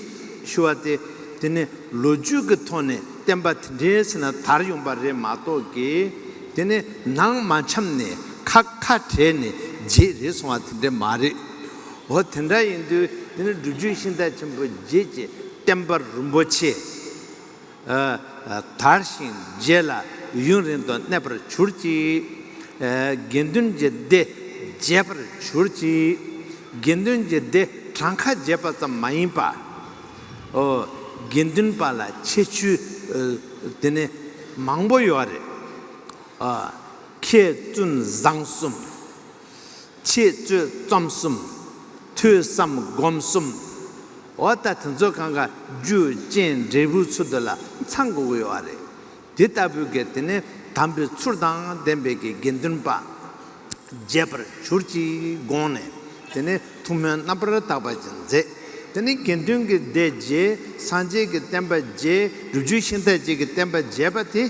ཞུ་བ་དེ། དེ་ནི་ལོ་རྒྱུས་ཀྱི་ཐོག་ནས་བསྟན་པ་དེ་འདྲའི་ཟེར་ན་དར་ཡོང་པ་རེད་མ་གཏོགས་ཀྱི། དེ་ནི་ནང་མ་འཆམ་ནས་ཁ་ཁ་བྲལ་ནས་བརྒྱད་རེད་སོང་བ་དེ་འདྲ་མ་རེད། འོ། དེ་འདྲ་ཡིན་དུས་དེ་ནི་སྒྲུབ་བརྒྱུད་ཤིང་རྟ་ཆེན་པོ་བརྒྱད་ཀྱི་བསྟན་པ་རིན་པོ་ཆེ། ཨ། ཨ། དར་ཞིང་རྒྱས་ལ་ཡུན་རིང་དུ་གནས་པར་གྱུར་ཅིག། ཨ། དགེ་འདུན་གྱི་སྡེ་རྒྱས་པར་གྱུར་ཅིག། དགེ་འདུན་གྱི་སྡེ་གྲངས་ཁ་རྒྱས་པ་ཙམ་མ་ཡིན་པ། ཨོ། དགེ་འདུན་པ་ལ་ཁྱད་ཆོས། ཨ། དེ་ནི་མང་པོ་ཡོད་རེད། ཨ། མཁས་བཙུན་བཟང་གསུམ། འཆད་རྩོད་རྩོམ་གསུམ། ཐོས་བསམ་སྒོམ་གསུམ། འོ། ད་དེ་ཚོ་གང་ག་རྒྱུ་རྐྱེན་འབྲས་བུའི་ཚུལ་དུ་ལ་ཚང་དགོས་ཀྱི་ཡོད་རེད། དེ་ལྟ་བུའི་གི་དེ་ནས་དམ་པའི་ཚུལ་དང་ལྡན་པའི་གི་དགེ་འདུན་པ་མཇལ་བར་གྱུར་ཅིག་དགོངས་ནས། དེ་ནས་ཐུགས་སྨོན་རྣམ་པར་དག་པ་ཅིག་མཛད། དེ་ནས་དགེ་འདུན་གྱི་སྡེ་མཇལ། སངས་རྒྱས་ཀྱི་བསྟན་པ་མཇལ། རིགས་རྒྱུད་ཤིང་རྟ་བཅས་ཀྱི་བསྟན་པ་མཇལ་བ་དེ།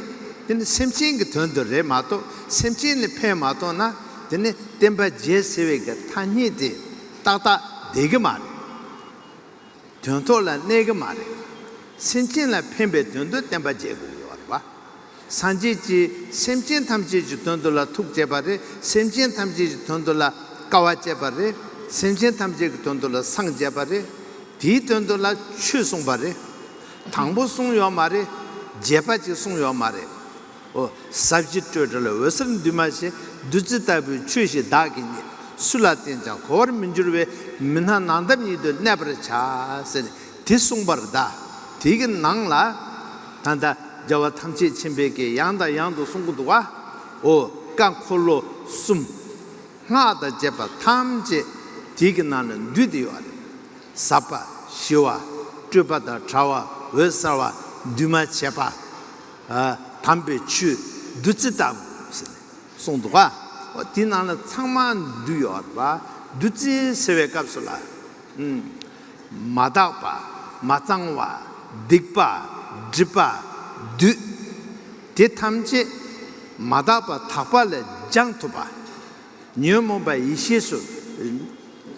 དེ་ནི་སེམས་ཅན་གྱི་དོན་དུ་རེད་མ་གཏོགས། སེམས་ཅན་ལ་ཕན་མ་ཐོགས་ན། དེ་ནི་བསྟན་པ་མཇལ་ཟེར་བའི་གི་ཐ་སྙད་དེ་ཏག་ཏག་བསྡད་གི་མ་རེད། དོན་ཐོག་ལ་གནས་གི་མ་རེད། སེམས་ཅན་ལ་ཕན་པའི་དོན་དུ་བསྟན་པ་མཇལ་དགོས་ཀྱི་ཡོད་རེད་པ། སངས་རྒྱས་ཀྱིས་སེམས་ཅན་ཐམས་ཅད་ཀྱི་དོན་དུ་ལ་ཐུགས་བསྐྱེད་པ་རེད། སེམས་ཅན་ཐམས་ཅད་ཀྱི་དོན་དུ་ལ་དཀའ་བ་སྤྱད་པ་རེད། སེམས་ཅན་ཐམས་ཅད་ཀྱི་དོན་དུ་ལ་སངས་རྒྱས་པ་རེད། དེའི་དོན་དུ་ལ་ཆོས་གསུངས་པ་རེད། དང་པོ་གསུངས་ཡོད་མ་རེད། རྗེས་པ་ཅིག་གསུངས་ཡོད་མ་རེད། ཨོ། ཟབ་ཞི་སྤྲོས་བྲལ་འོད་གསལ་འདུས་མ་བྱས། བདུད་རྩི་ལྟ་བུའི་ཆོས་ཤིག་བདག་གིས་རྙེད། སུ་ལ་བསྟན་ཀྱང་གོ་བར་མི་འགྱུར་བས། མི་སྣང་ནང་དམ་ཉིད་དུ་གནས་པར་བྱ། ཟེར་ནས་དེ་གསུངས་པར་གདའ། དེ་གི་ནང་ལ་ད་ལྟ་རྒྱལ་བ་ཐམས་ཅད་མཁྱེན་པའི་གི་ཡང་དང་ཡང་དུ་གསུང་གི་འདུག་བ། ཨོ། བཀའ་འཁོར་ལོ་གསུམ། སྔགས་དང་བཅས་པ་ཐམས་ཅད་དེ་གི་ནང་ལ་འདུས་ཏེ་ཡོད་རེད། ཟབ་པ། ཞི་བ། སྤྲོས་པ་དང་བྲལ་བ། འོད་གསལ་བ། འདུས་མ་བྱས་པ། ཨ། དམ་པའི་ཆོས། བདུད་རྩི་ལྟ་བུ་ཟེར་ནས་གསུངས་འདུག་ག། འོ། དེ་ནང་ལ་ཚང་མ་འདུས་ཡོད་རེད་པ། བདུད་རྩི་ཟེར་བའི་སྐབས་སུ་ལ། ཨུམ། མ་དག་པ། མ་གཙང་བ། སྡིག་པ། སྒྲིབ་པ། བདུད། དེ་ཐམས་ཅད་མ་དག་པ་དག་པ་ལ་སྦྱང་ཐུབ་པ། ཉོན་མོངས་པ་ཡེ་ཤེས་སུ་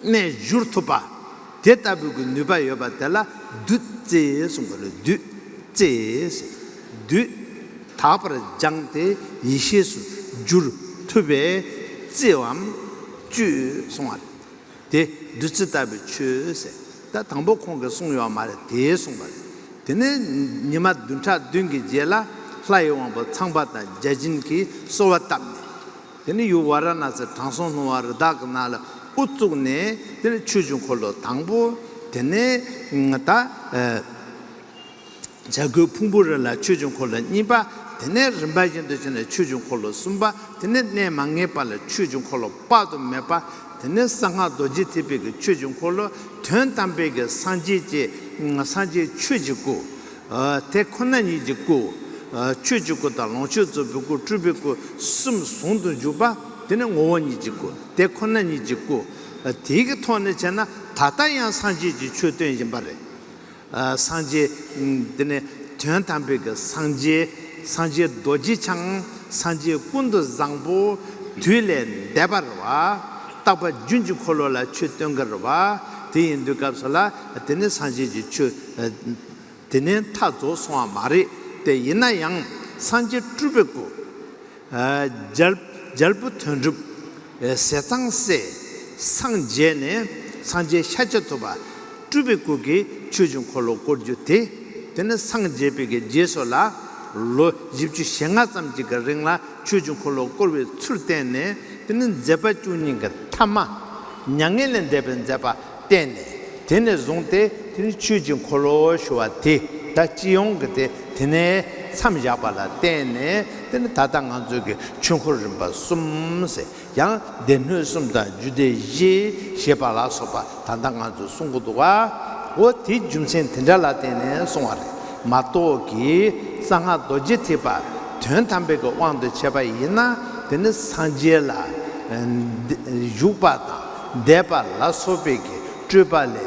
གནས་བསྒྱུར་ཐུབ་པ། དེ་ལྟ་བུའི་གི་ནུས་པ་ཡོད་པ་དེ་ལ་བདུད་རྩི་གསུངས་པ་རེད། བདུད་རྩི་ཟེར། བདུད་དག་པར་སྦྱངས་ཏེ་ཡེ་ཤེས་སུ་བསྒྱུར་ཐུབ་པའི་རྩིའམ་བཅུད་གསུངས་པ་རེད། དེ་བདུད་རྩི་ལྟ་བུའི་ཆོས་ཟེར། ད་དང་པོ་ཁོང་གིས་གསུངས་ཡོད་མ་རེད། དེ་གསུངས་པ་རེད། དེ་ནས་ཉི་མ་བདུན་ཕྲག་བདུན་གྱི་རྗེས་ལ་ལྷ་ཡི་དབང་པོ་ཚངས་པ་དང་བརྒྱ་བྱིན་གྱིས་གསོལ་བ་བཏབ་ནས། དེ་ནས་ཡུལ་ཝཱ་ར་ཎཱ་སི་དྲང་སྲོང་ལྷུང་བ་རི་དྭགས་ཀྱི་ནགས་ལ་དབུ་བཙུགས་ནས། དེ་ནས་ཆོས་ཀྱི་འཁོར་ལོ་དང་པོ། དེ་ནས་ད་བྱ་རྒོད་ཕུང་པོའི་རི་ལ་ཆོས་ཀྱི་འཁོར་ལོ་གཉིས་པ། དེ་ནས་རིམ་པ་བཞིན་དུ་བྱས་ནས་ཆོས་ཀྱི་འཁོར་ལོ་གསུམ་པ། དེ་ནས་གནས་མ་ངེས་པ་ལ་ཆོས་ཀྱི་འཁོར་ལོ་དཔག་ཏུ་མེད་པ། དེ་ནས་གསང་སྔགས་རྡོ་རྗེ་ཐེག་པའི་གི་ཆོས་ཀྱི་འཁོར་ལོ། དོན་དམ་པའི་གི་སངས་རྒྱས་ཀྱི། སངས་རྒྱས་ཆོས་ཀྱི་སྐུ། ཨ། དེ་ཁོ་ན་ཉིད་ཀྱི་སྐུ། ཨ། ཆོས་ཀྱི་སྐུ་དང་ལོངས་སྤྱོད་རྫོགས་པའི་སྐུ། སྤྲུལ་པའི་སྐུ། གསུམ་ཟུང་དུ་འཇུག་པ། དེ་ནི་ངོ་བོ་ཉིད་ཀྱི་སྐུ། དེ་ཁོ་ན་ཉིད་ཀྱི་སྐུ། ཨ། དེའི་གི་ཐོག་ནས་བྱས་ན་ད་ལྟ་ཡང་སངས་རྒྱས་ཀྱི་ཆོས་སྟོན་བཞིན་པ་རེད། ཨ། སངས་རྒྱས། ཨ། དེ་ནི་དོན་དམ་པའི་གི་སངས་རྒྱས། སངས་རྒྱས་རྡོ་རྗེ་འཆང་། སངས་རྒྱས་ཀུན་ཏུ་བཟང་པོ། དུས་ལས་འདས་པ་རེད་པ། རྟག་པ་རྒྱུན་གྱི་འཁོར་ལོ་ལ་ཆོས་སྟོན་གྱི་རེད་པ། དེ་ཡིན་དུས་སྐབས་སུ་ལ་དེ་ནི་སངས་རྒྱས་ཀྱི་ཆོས། ཨ། དེ་ནས་མཐའ་རྫོགས་སོང་བ་མ་རེད། དེ་ཡིན་ན་ཡང་སངས་རྒྱས་སྤྲུལ་པའི་སྐུ། ཨ། རྒྱལ། རྒྱལ་པོ་དོན་གྲུབ། ཨ། ཟས་གཙང་སྲས། སངས་རྒྱས་ནས་སངས་རྒྱས་ཤཱཀྱ་ཐུབ་པ་སྤྲུལ་པའི་སྐུ་གིས་ཆོས་ཀྱི་འཁོར་ལོ་བསྐོར་རྒྱུ་དེ། དེ་ནི་སངས་རྒྱས་པའི་གི་རྗེས་སུ་ལ་ལོ་བཞི་བཅུ་ཞེ་ལྔ་ཙམ་ཅིག་གི་རིང་ལ་ཆོས་ཀྱི་འཁོར་ལོ་བསྐོར་བའི་ཚུལ་བསྟན་ནས། དེ་ནི་མཛད་པ་བཅུ་གཉིས་ཀྱི་ཐ་མ། མྱ་ངན་ལས་འདས་པའི་མཛད་པ་བསྟན་ནས། དེ་ནས་བཟུང་སྟེ་དེ་ནི་ཆོས་ཀྱི་འཁོར་ལོ་ཞུ་བ་དེ་ད་སྤྱི་ཡོངས་ཀྱི་དེ་དེ་ནས་མཚམས་བཞག་པ་ལ་བརྟེན་ནས། དེ་ནི་ད་ལྟ་ང་ཚོའི་གི་ཆོས་འཁོར་རིམ་པ་གསུམ་ཟེར། ཡང་སྡེ་སྣོད་གསུམ་དང་རྒྱུད་སྡེ་བཞི་ཞེས་པ་ལ་སོགས་པ་ད་ལྟ་ང་ཚོས་གསུང་གི་འདུག་ག། འོ། དེའི་རྒྱུ་མཚན་དེ་འདྲ་ལ་བརྟེན་ནས་གསུང་བ་རེད་མ་གཏོགས་ཀྱི། གསང་སྔགས་རྡོ་རྗེ་ཐེག་པ་དོན་དམ་པའི་གི་དབང་དུ་བྱས་པ་ཡིན་ན། དེ་ནི་སངས་རྒྱས་ལ། ཨ། བཞུགས་པ་དང་འདས་པ་ལ་སོགས་པའི་གི་སྤྲོས་པ་ལས་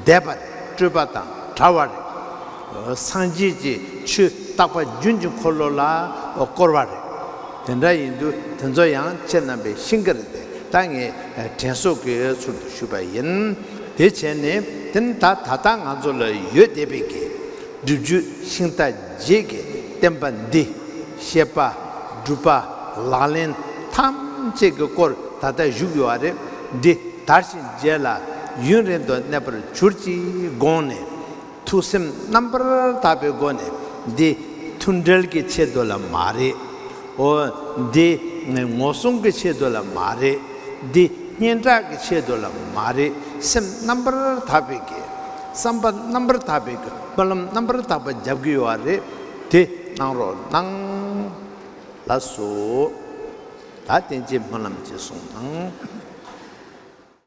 འདས་པ་རེད། སྤྲོས་པ་དང་བྲལ་བ་རེད། སངས་རྒྱས་ཀྱི་ཆོས་རྟག་པ་རྒྱུན་གྱི་འཁོར་ལོ་ལ་བསྐོར་བ་རེད། དེ་འདྲ་ཡིན་དུས་དེ་ཚོ་ཡང་ཁྱེད་རྣམ་པས་ཤེས་ཀྱི་རེད་དེ། ད་ངས་དྲན་གསོ་གི་ཚུལ་དུ་ཞུས་པ་ཡིན། དེ་བྱས་ནས་དེ་ནི་ད་ད་ལྟ་ང་ཚོ་ལ་ཡོད་བསྡད་པའི་གི་སྒྲིབ་བཅུ་ཤིང་རྟ་བརྒྱད་ཀྱི་བསྟན་པ་འདི། བཤད་པ། སྒྲུབ་པ། ལག་ལེན་ཐམས་ཅད་ཀྱི་སྐོར་ད་ལྟ་བཞུགས་ཡོད་པ་རེད། འདི་དར་ཞིང་རྒྱས་ལ་ཡུན་རིང་དུ་གནས་པར་གྱུར་ཅིག་དགོངས་ནས། ཐུགས་སེམས་རྣམ་པར་དག་པའི་སྒོ་ནས་འདི་མཐུན་འབྲེལ་གྱི་ཆེད་དུ་ལ་མ་རེད། འོ། འདི་ངོ་སྲུང་གི་ཆེད་དུ་ལ་མ་རེད། འདི་སྙན་གྲགས་ཀྱི་ཆེད་དུ་ལ་མ་རེད། སེམས་རྣམ་པར་དག་པའི་གི། བསམ་པ་རྣམ་པར་དག་པའི་གི། སྨོན་ལམ་རྣམ་པར་དག་པ་རྒྱབ་ཀྱི་ཡོད་རེད། དེ་གནང་རོགས་གནང་། ལགས་སོ། ད་བསྟན་བཅོས་སྨོན་ལམ་གྱི་གསུང་དང་།